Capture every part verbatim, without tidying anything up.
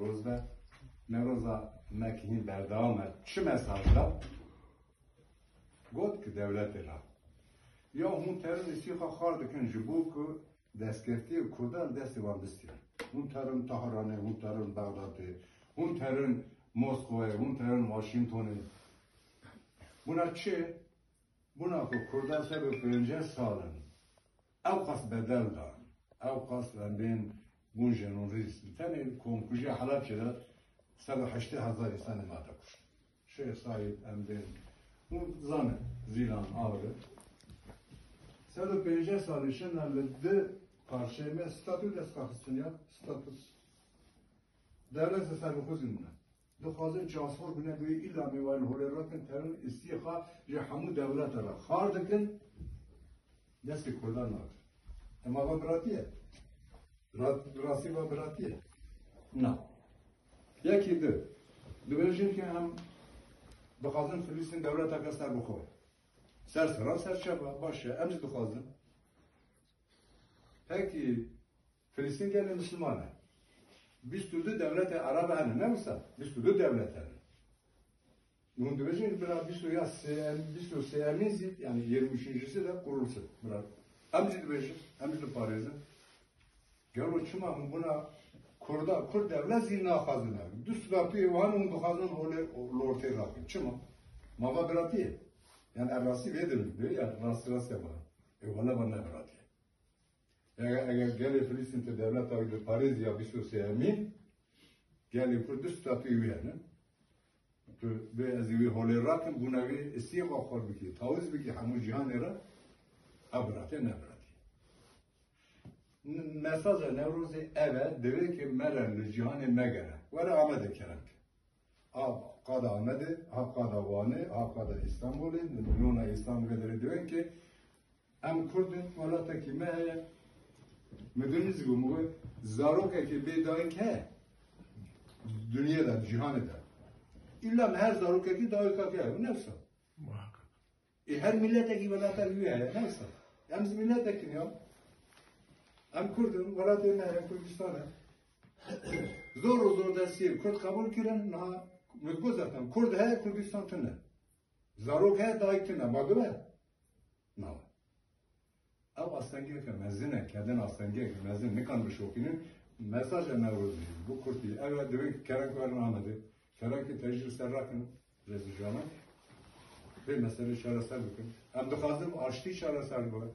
Newroz be, Newroza me ki hîn berdewam e. Çi mesaj da? Got ki dewletê re, ya hûn terin îstîxa xar dikin ji bo ku destkeftiyê Kurdan destê wan bistînin. Hûn terin Tahranê, hûn terin Bexdatê, hûn terin Moskowayê, hûn terin Washingtonê. Bûna çi? Bûna ku Kurda sed û pêncî sal in ew qas bedel dan, ew qas em bên bûn jenorîst. Tenê komkujiya Helebçê de sed û heştê hezar însanê mate kuşt. Şêx Saîd, em bên, hûn zanin, Zîlan, Awre. Sed û pêncî salî şina li di parçeyê me statû dest xistin ya, statû. Dewlet ji serbixwe zî bûne. Dixwazin çaxor bine, bê îla mêvanê holê rakin, terin îstîxa ji hemû dewlete re xar dikin, destê Kurdan nakin. Ema va biratî ye. Ra-, rastî va biratî ye. Na. Yekî di. Dibêjin ki em dixwazin Filistîn dewleteke serbixwe. Ser sera ser çava, baş e, em jî dixwazin. Pekî Filistîn gelê Misliman e. Bîst û du dewletê Erebe hene, ne wisa? Bîst û du dewlet hene. Hûn dibêjin bira bîst û ya sê, bîst û sêyemîn zî, yani yirmi üçüncüsü de kurulsun. Bira. Em jî dibêjin, em jî diparêzin. Gelo çima hûn bûna Kurda, Kurd dewlet zî naxwazin ev? Du statûyê wan hûn dixwazin holê li ortê rakin. Çima? Ma va biratî ye. Yani ev rastî vê dirin, ya rastî rastî ye bana. E wala va ne biratî ye. Eger, eger gelê Filistîn tu dewleta wî diparêzî ya bîst û sêyemîn, gelê Kurd du statûyê wî hene. Tu bê ez ê wî holê rakim, bûna wî îstîxa xwe bikî, tawiz bikî hemû cîhanê re, ev biratî ne biratî. N-, mesaja Newrozê ev e, divê ki me re li cîhanê megere. Were Amedê kerem ke. Ha qada Amedê, ha qada Wanê, ha qada Îstanbulê, nûna Îstanbulê derê diwên ki em Kurd in, welatekî me heye. Min dinî zî bû, min got, zarokekê bê dayik heye. Dinyê de, cîhanê de. Îlla me her zarokekî dayika ke heye. Ne wisa? Muhakkak. Ê her miletekî welata wî heye, ne wisa? Em zî miletek in ya. Em Kurd in, welatê me heye, Kurdistan e. Zor û zor destiyê Kurd qebûl kirin, niha min got zaten, Kurd heye, Kurdistan tune. Zarok heye, dayik tune, ma dibe? Na. Ew astengiyeke mezin e, kedin astengiyeke mezin, nikan bişopînin. Mesaja Newrozê, bu kurtî, ew e, divê kerem werin Amedê. Kerem ki tecrî ser rakin, Rêzî Canan. Vê meselê çareser bikin. Em dixwazin aştî çareser bibe.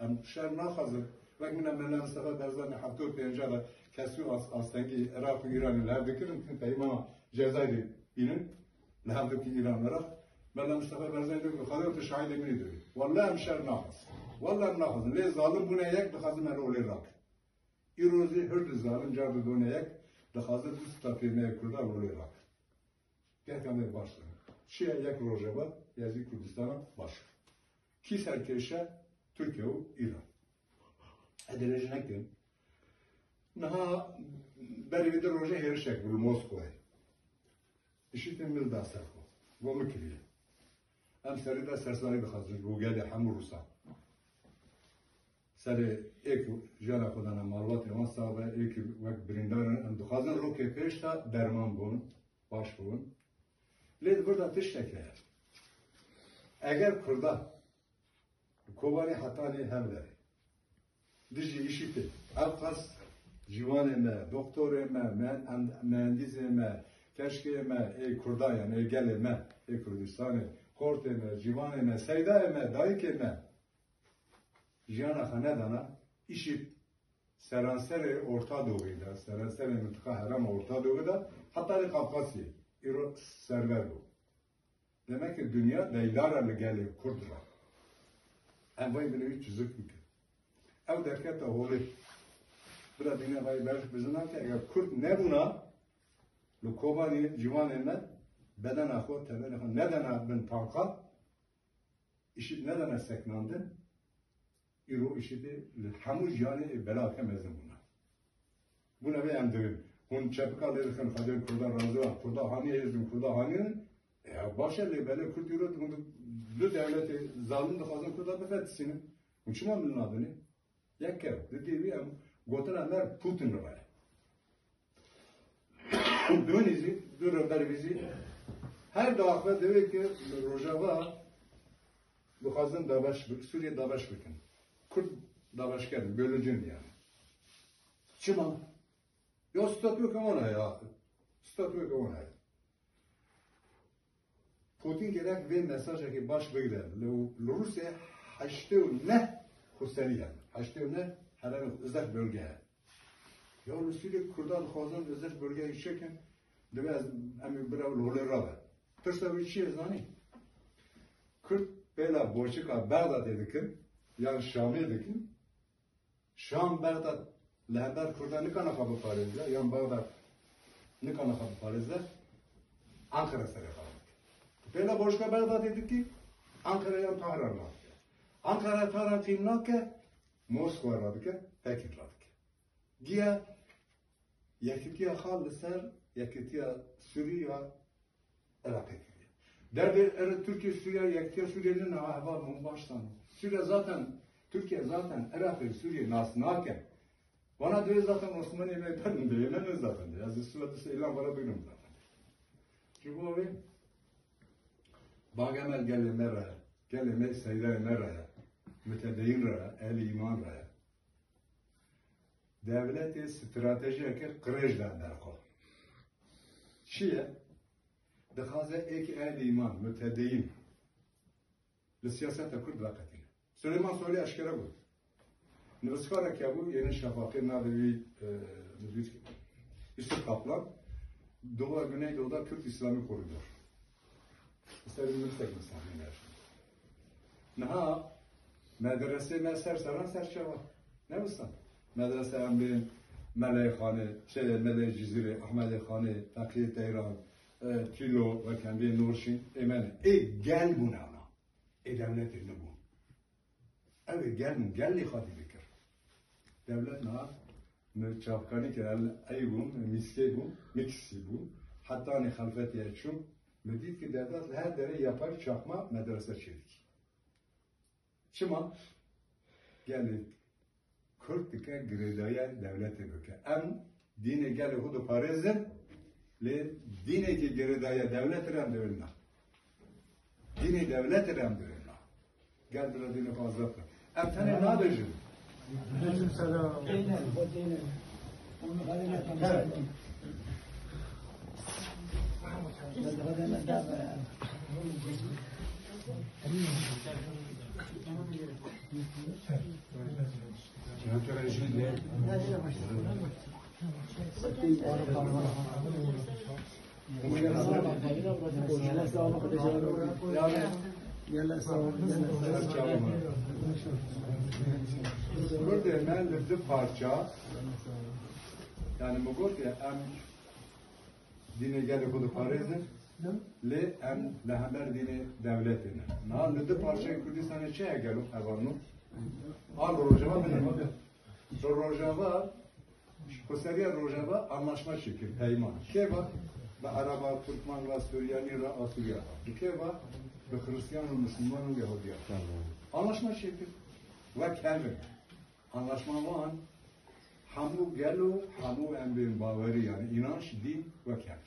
Em şer naxwazin. Wek min e Mela Mistefa Barzanî heft û pênc de kesû as-, astengî Iraq û Îranê li hev dikirin, dikin peymana Cezayirê bînin, li hev dikin Îran Iraq. Mela Mistefa Barzanî dikin, Xwedê tu şahidê min î dibî. Welle em şer naxwazin. Welle em naxwazin. Lê zalim bûne yek, dixwazin me li olê rakin. Îro zî hir du zalim car didone yek, dixwazin du statûyê me yê Kurda li olê rakin. Gelka me baş dibe. Çi ye yek Rojava, ya zî Kurdistana Başûr. Kî serkêş e? Tirkiye û Îran. Ez ê lê jî nekim. Niha berê vê di rojê hêrişek bû li Moskowayê. Îşîtê min da ser xwe. Got min kiriye. Em serî de sersarî dixwazin ji bo gelê hemû Rûsan. Serê ê ku jiyana xwe dane malbatê wan sax be, ê ku wek birîndar in, em dixwazin rokê pêş de derman bûn, baş bûn. Lê di vir de tiştek heye. Eger Kurda li Kobanê hetanî Hewlerê dijî IŞÎDê, ev qas ciwanê me, doktorê me, me-, em-, mehendîsê me, keşkê me, ê Kurda, yani ê gelê me, ê Kurdistanê, xortê me, ciwanê me, seydayê me, dayikê me, jiyana xwe nedana, IŞÎD seranserê Orta Doğu'yê de, seranserê mintiqa herema Orta Doğu de, heta li Kafkasyê, îro server bû. Demek ki dinya deydar e li gelê Kurd re. Em vay binê wî çizik bikin. Ew derkete holê. Bira dîne vay berş bizina ki eger Kurd nebûna, li Kobanê ciwanê me bedena xwe, temenê xwe nedena bin tanka, IŞÎD nedana seknandin, îro IŞÎDê li hemû jiyanê belake mezin bûna. Bûne vê em dibin. Hûn çepika lê dixin, xwedên Kurda razî be, Kurda hanî hêzin, Kurda hanî ne. E, ya baş e, lê belê Kurd îro hûn du dewletê zalim dixwazin Kurda bifetisînin. Hûn çima min nadinê? Yek kev, di dê wî em gotina me Putin re ye. Dûnî zî, dû rêber vî zî, her diaxive divê ki li Rojava dixwazin dabeş bi-, Sûriyê dabeş bikin. Kurd dabeşker in, bölücü in yani. Çima? Ya statûyeke wan heye axir. Statûyeke wan heye. Putin gerek vê mesajekê baş bigire. Li, li Rûsyayê heştê û neh xweserî hene. Heştê û neh herêmê, özel bölge hene. Ya li Sûriyê Kurdan dixwazin özel bölgeyê çêkin, divê ez, em ê bira li holê rabe. Tirsa wî çi ye zanî? Kurd pêla boçika Bexdatê dikin, yan Şamê dikin. Şam, Bexdad li hember Kurdan nikane xwe biparêze, yan Bexdad nikane xwe biparêze, Ankara serê xwe dike. Pêla boçika Bexdadê dikî, Ankara yan Tahran radike. Ankara Tahran qîm nake, Moskwa radike, Pekin radike. Giya yekitiya xwe li ser yekitiya Sûrî ya Iraqê kiriye. Derdê Ira-, Tirkiye, Sûriye, yekitiya Sûriye ne, niha heva hûn baş zanin. Sûriye zaten, Tirkiye zaten Iraqê, Sûriye nas nake. Vana divê zaten Osmaniyê me berin, divê me ne zaten. Ez Sûriye dise îlan vara bînim zaten. Ji bo vê bagemel gelê me re, gelê me seydayê me re, mutedeyîn re, ehlî îman re. Dewletê stratejiyeke qirêj da ber xwe. Çi ye? Dixwaze êk ehlî îman, mutedeyîn, li siyaseta Kurd veqetîne. Suleyman Soylu eşkere bû. Nivîskarek hebû, yê Şafaqê, navê wî, e, Yusuf Kaplan. Doğu ve Güneydoğu'da Kürt İslami Koridor. Ser min tek misalê me. Niha medresê me ser seran ser çava. Ne wisa? Medrese em bên Meleyê Xanê, şey, Meleyê Cizîrê, Ehmedê Xanê, Feqiyê Teyran, e, Tîlo, wek em bên Nurşîn, ê me ne. Ê gel bûn ana. Ê dewletê nebûn. Ew ê gel bûn, gelê xwe dî dikir. Dewlet niha min çavkanî kir, el ey bûn, mîskê bûn, miksî bûn. Hetanî xelfetê çûm, min dît ki dewlet li her derê yapay çakma medrese çêdikî. Çima? Gelê Kurd dike girêdayî dewletê bike. Em dînê gelê xwe diparêzin, lê dînekî girêdayî dewletê re em dibin na. Dînê dewletê re em dibin na. Gel bila dînê xwe azad ke. Em tenê nabêjin. Aleyküm selam. Kurdê me li du parça, yani min got ya, em dînê gelê xwe diparêzin, lê em li hember dînê dewletê ne. Niha li du parçeyên Kurdistanê çi heye gelo hevalno? A li Rojava bine. Li Rojava, xweseriya Rojava anlaşma çêkir, peyman. Kê ve? Bi Ereba, Tirkman ve, Suryanî re, Asûriya re. Bi kê ve? Bi Xiristiyan û Misliman û Yehudiya. Anlaşma çêkir. Wek hev in. Anlaşma wan hemû gelo, hemû em bên bawerî, yani inanç, dîn wek hev.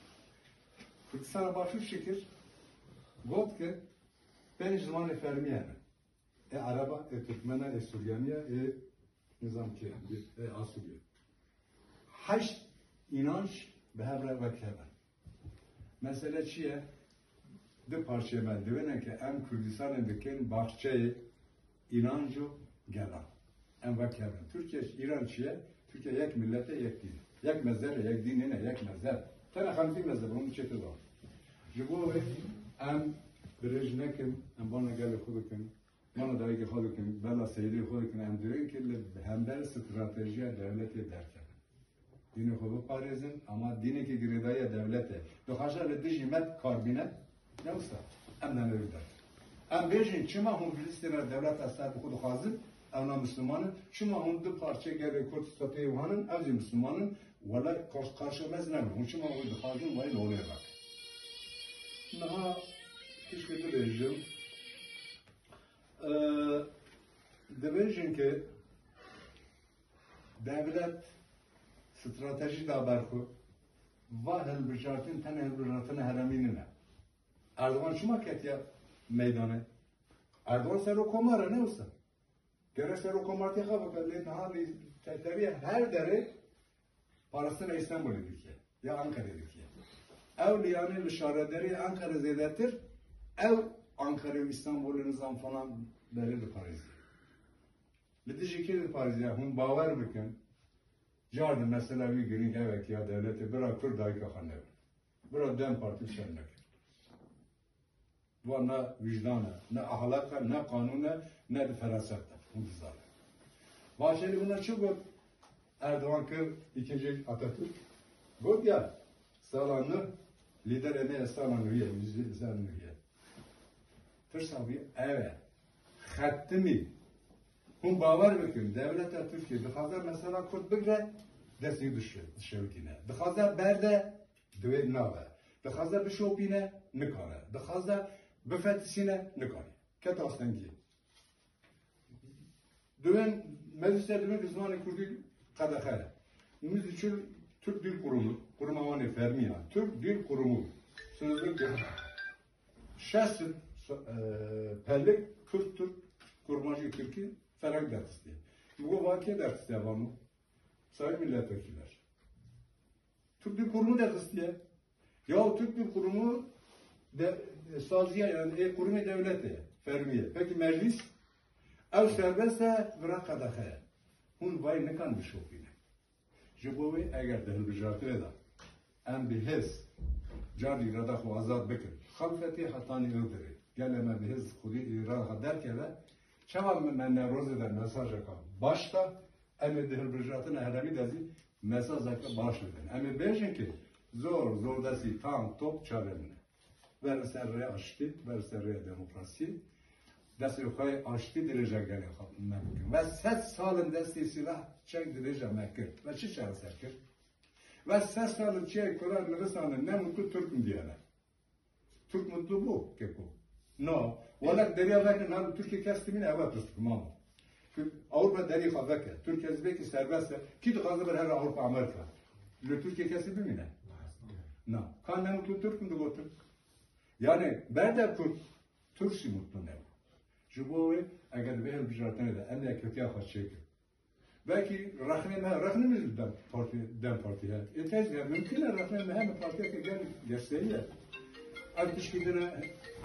Kurdistana Başûr çi kir? Got ki pênc zimanê fermî hene. Ê Ereba, ê Tirkmena, ê Suryanî ya, ê nizam kê, ê Asûrî ya. Heşt inanç bi hev re wek hev in. Mesele çi ye? Du parçeyê me divêne ke em Kurdistanê dikin baxçeyê înanc û gelan. Em wek hev in. Tirkiye, Îran çi ye? Tirkiye yek millet e, yek dîn. Yek mezheb e, yek dîn nîne, yek mezheb. Tenê xanîtî mezheb e, hûn çêtir zan. Ji bo wê em dirêj nekin, em bana gelê xwe bikin. Mana dayikê xwe dikin, bela seydê xwe dikin, em dirin ki li hember stratejiya dewletê derkevin. Dînê xwe biparêzin, ama dînekî girêdayî ya dewletê. Dixwaze li dijî me kar bîne, ne wisa? Em ne meriv derkevin. Em bêjin, çima hûn bilistê me dewleta ser bi xwe dixwazin, ew na Misliman in, çima hûn du parçe gelê Kurd statuyê wan in, ew jî Misliman in, wela karş-, karşıya me zî nebin. Hûn çima wê dixwazin, wayî li holê rakin. Niha tişkê dibêjim, Ee, dibêjin ki dewlet stratejî da ber xwe, va hilbijartin tenê hilbijartina herêmî nîne. Erdogan çima ketiye meydanê? Erdogan serokomar e, ne wisa? Gere serokomartî xwe bike, lê niha lê teteviye her derê parastina Îstanbulê dike ya Ankarê dike. Ew lê yanî li şaredariyê Ankarê zêdetir, ew Ankarê û Îstanbulê nizam falan berê diparêzî. Li dijî kê diparêzî? Hûn bawer bikin, cardin mesela wî girîng ev e ki ya dewletê bira Kurd dayika xwe nebin. Bira DEM Partî ser nekir. Van ne wijdan e, ne ahlak e, ne qanûn e, ne di feraset e. Hûn dizanin. Bahçeli buna çi got? Erdogan kir ikinci Atatürk. Got ya, sala nû, lîderê me sala nû ye, yüz sala nû ye. Tirsa wî ev e. Xettimî. Hûn bawer bikin, dewleta Tirkiye dixwaze mesela Kurd bigre, destê dişe-, dişewitîne. Dixwaze berde, Divê nabe. Dixwaze bişopîne, nikare. Dixwaze bifetisîne, nikare. Ket astengiyê. Duwên meclîsê duwên bi zimanê kurdî qedexe ye. Muzîçil Türk Dil Kurumu, kuruma wan ê fermî ya. Türk Dil Kurumu. Sözlük de şeş sed, e, pellik Kürt Türk, kurmancî Tirkî, ferheng derxistiye. Mi got, va kê derxistiye vano? Sayın milletvekiller. Türk Dil Kurumu derxistiye. Ya Türk Dil Kurumu de, saziye, yani, e, kurumê dewletê, fermiye. Peki meclis? Ew serbest e, vira qedexe ye. Hûn vay nikan bişopîne. Ji bo wê eger di hilbijartinê de em bi hêz carî îrada xwe azad bikin, Xalfetê hetanî Iğdırê, gele me bi hêz xwedî îrada xwe derkeve, çawa me, me Newrozê de mesajeka baş da, em ê di hilbijartina herêmî de zî mesajeke baş bidin. Em ê bêjin ki zor, zordestî, tank, top çavê min e. Verin ser rêya aştî, verin ser rêya demokrasî. Destê xwe yê aştî dirêja gelê xwe me bikin. Ve sed sal in destê sîlah çek dirêja me kir. Ve çi çareser kir? Ve sed sal in çiyayê Kurdan Nirgisanin ne mutlu Türk in diyene. Türk mutlu bû, keko? No. Welek derya veke, na li Tirkiye kes dimîne, eva pirs dikim ama. Ewropa derî xwe veke. Tirkiye zî belkî serbest e. Kî dixwaze ber here Ewropa, Amerîka? Li Tirkiye kesî bimîne? Na. Ka ne mutlu Türk in digotin. Yani, berde Kurd, Türk jî mutlu nebû. Ji bo wê, eger vê hilbijartinê de em yekîtiya xwe çêkin, belkî rexnê me, rexnê me jî DEM Partî, DEM Partî heye. Ê tez ya, mümkün e rexnê me heme partiyeke gel, gerçeği ye. Em tişkî dine,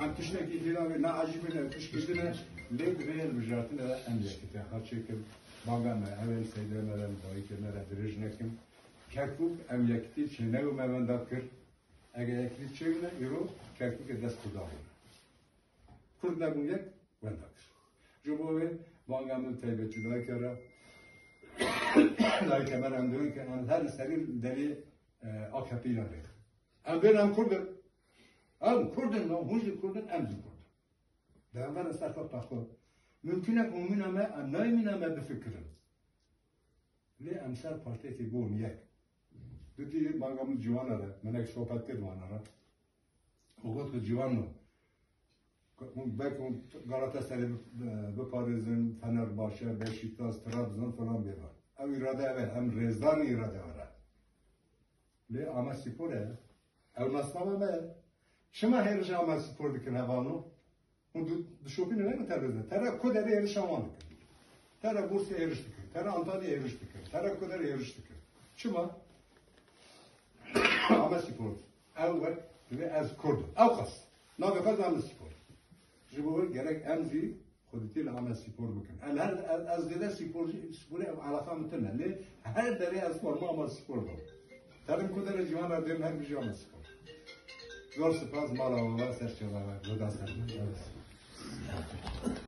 em tiştekî dîna wê neacîbine, em tişkî dine, lê di vê hilbijartinê de em yekîtiya xwe çêkin. Banga me, ev ê seydê me re, dayikê me re dirêj nekin. Kerkûk em yekîtî çêne û me wenda kir. Eger yekîtî çêbûne, îro Kerkûkê dest Kurdan bûne. Kurd nebûn yek, wenda kir. Ji bo wê banga min taybetî dayike re, dayike me re em dibin ke em her li serî derê, e, A K P yan rêxin. Em bên em Kurd in. Em Kurd in, hûn jî Kurd in, em jî Kurd in. De em verin ser xwe paxwe. Mümkün e ku mîna me, em nayê mîna me bifikirin. Lê em ser partiyekê bûn yek. Didî banga min ciwana re, minek sohbet kir wana re. Û got ku ciwano, hûn belkî hûn Galatasarayê bi-, biparêzin, Fenerbahçe, Beşiktaş, Trabzon falan bêvan. Ew îrade ev e, em rêzdarî îrade were. Lê Amedspor e. Ew nasnama me ye. Çima hêrişa Amedspor dikin hevalno? Hûn du-, dişopînin ne terbêzin. Tere ku derê hêrişa wan dikin. Tere Bursê hêriş dikin. Tere Antalya hêriş dikin. Tere ku derê hêriş dikin. Çima? Amedspor. Ew wek divê ez Kurd im. Ew qas. Navê xwe ez Amedspor. Ji bo wê gerek em jî xwedîtî li Amedspor bikin. Em her, ez, ez zêde sporcî, sporê ew eleqa min tune. Lê her derê ez forma Amedspor bim. Terim ku derê ciwana dêm her bijî Amedspor. Zor spas, mala we, serçe we, goda ser.